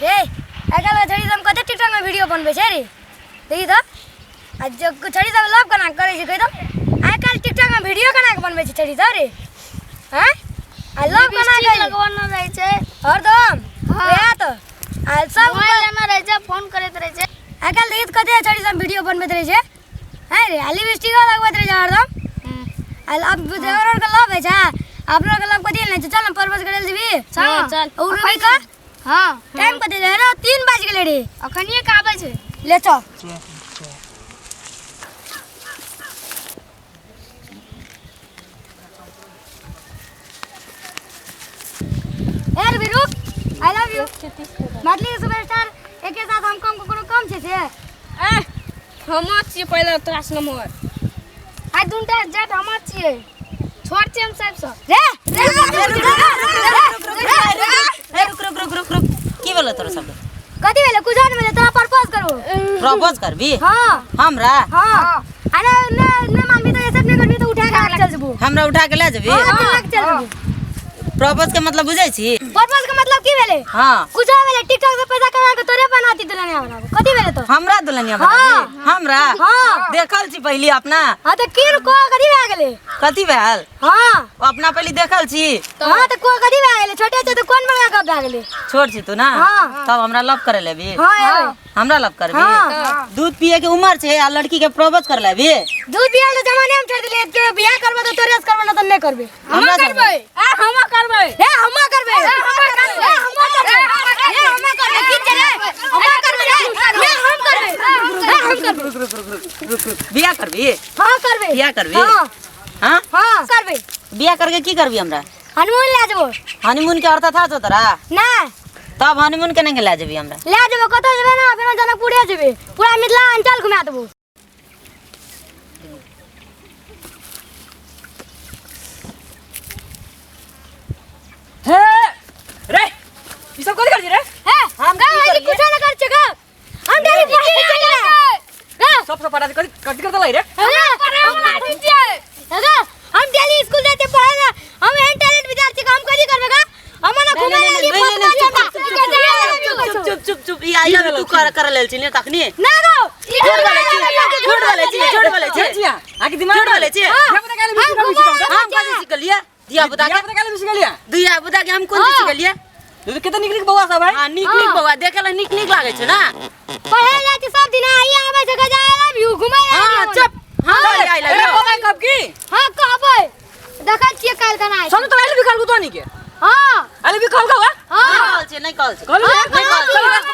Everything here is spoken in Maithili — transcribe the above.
रे आइ काल्हि छड़ी सब कते टिकटॉक में वीडियो बनबै छै रे देखी तऽ आ जो छड़ी सब लव केना करै छै कहि तऽ आइ काल्हि टिकटॉक में वीडियो केना के बनबै छै छड़ी सब रे हैं आ लव केना लिपस्टिक करै लगवाना रहै छै। हरदम। हाँ। वएह तऽ आ सब मोबाइल लेना रहै छै, फोन करैत रहै छै। आइ काल्हि देखी तऽ कते छड़ी सब वीडियो बनबैत रहै छै हैं रे, आ लिपस्टिको लगबैत रहै छै हरदम। आ अब देवर के लव होइ छै, अपनो के लव कथी नहि छै। चल ने परवस करे जेबी। चल चल। और रुबी का हाँ। टाइम कते रहे रे? 3 बज गेलै रे। अखनिए के आबै छै। ले चल। ए रुबी रुक, I love you. Maithili के सुपरस्टार एके साथ हम कम कोनो कम छै से। ए हम छियै पहिले तोरा से नमहर। आइ दुनटा जेठ हमर छियै, छोट छियै हम सबसँ। रे रे रे ए रुक रुक रुक रुक रुक, की भेलो तोरा सबके? कथी भेलै? कुछ नहि भेलै, तोरा प्रपोज करबो। प्रपोज करबी? हाँ। हमरा? हाँ। अरे ने ने मानबी तऽ एक्सेप्ट नहि करबी तऽ उठा के लऽ चल जेबो। हमरा उठा के ले जेबी? हाँ, लऽ के चल जेबो। प्रपोज के मतलब बुझै छी? प्रपोज के मतलब की भेलै? हाँ। कुछ नहि भेलै, टिकटॉक से पैसा कमा के तोरे बनाती दुल्हनिया बनाबो। कथी भेलै तो? हमरा दुल्हनिया बनाबी? हमरा? हाँ। देखल छी पहली अपना? हाँ तऽ की को कथी भए गेलै? कथी भेल? हाँ। अपना पहली देखल छी? हाँ तऽ को कथी भए गेलै? छोटे छै तऽ कोन बड़का गप भए गेलै? छोट छी तू ना? हाँ। तब हमरा लव करे लेबी? हाँ एबै। हमरा लव करबी? हाँ। दूध पिए के उम्र छै आ लड़की के प्रपोज कर लेबी? दूध पिए के जमाने हम छोड़ देलियै, के बियाह करबो तऽ तोरे से करबो, ना तऽ नहि करबे। हमरा करबै। ए हम करबै। ए हम करबै। ए हम करबै। ए हम करबै। ए हम करबै। की छै रे? हम करबै रे। ए हम करबै। ए हम करबै। रुक रुक रुक रुक रुक, बियाह करबी? हाँ करबै। बियाह करबी? हाँ। हाँ? हाँ करबै। बियाह करके की करबी हमरा? हनीमून ले जेबो। हनीमून के अर्थ था तोरा? ना। तब हनीमून के नहीं ले जेबी हमरा? ले जेबो, कतौ जेबे ना, बिना जनकपुरे जेबे, पूरा मिथिला अंचल घुमा देबो। हे रे ई सब कथी कर छी रे? हे हम का की है? करिए? कुछ ना कर छे का, हम डेली पढ़े चल रहा। सब सब पढ़ा कथी कथी करते लाई रे? हम डेली स्कूल जाते पढ़े ना, हम एहन टैलेंट विद्यार्थी का हम कथी करबे का? हम ना घुमे नहीं, ली। नहीं, नहीं, नहीं, चुप चुप चुप चुप, ई I love तू कर कर लेल छी ने तखनी? ना गो। झूठ बोलै छी, झूठ बोलै छी, झूठ बोलै छी। छिया आके दिमाग झूठ बोलै छी। धिया पुता काले मिसी मिसी कहता। हम कथी सिखलियै धिया पुता धिया के? पुता काले मिसी गेलिया। धिया पुता के हम कोन चीज सिखलियै? तो कते निक निक बौआ सब है। हां, नीक नीक बौआ देखे ला नीक नीक लागै छै ना। पढ़े ले छी सब दिन, आई आबै छै गजा I love you घुमे ले। हां चुप। हां I love A you. बौआ कब की? हां कहबै, देखै छियै काल्हि केना आइ। सुन तो I love you कहलको तो नहीं के? हां। I love you कहलको? हां। नहि कहल छै, नहि कहल छै। कहलको? हाँ, नहि कहल छै।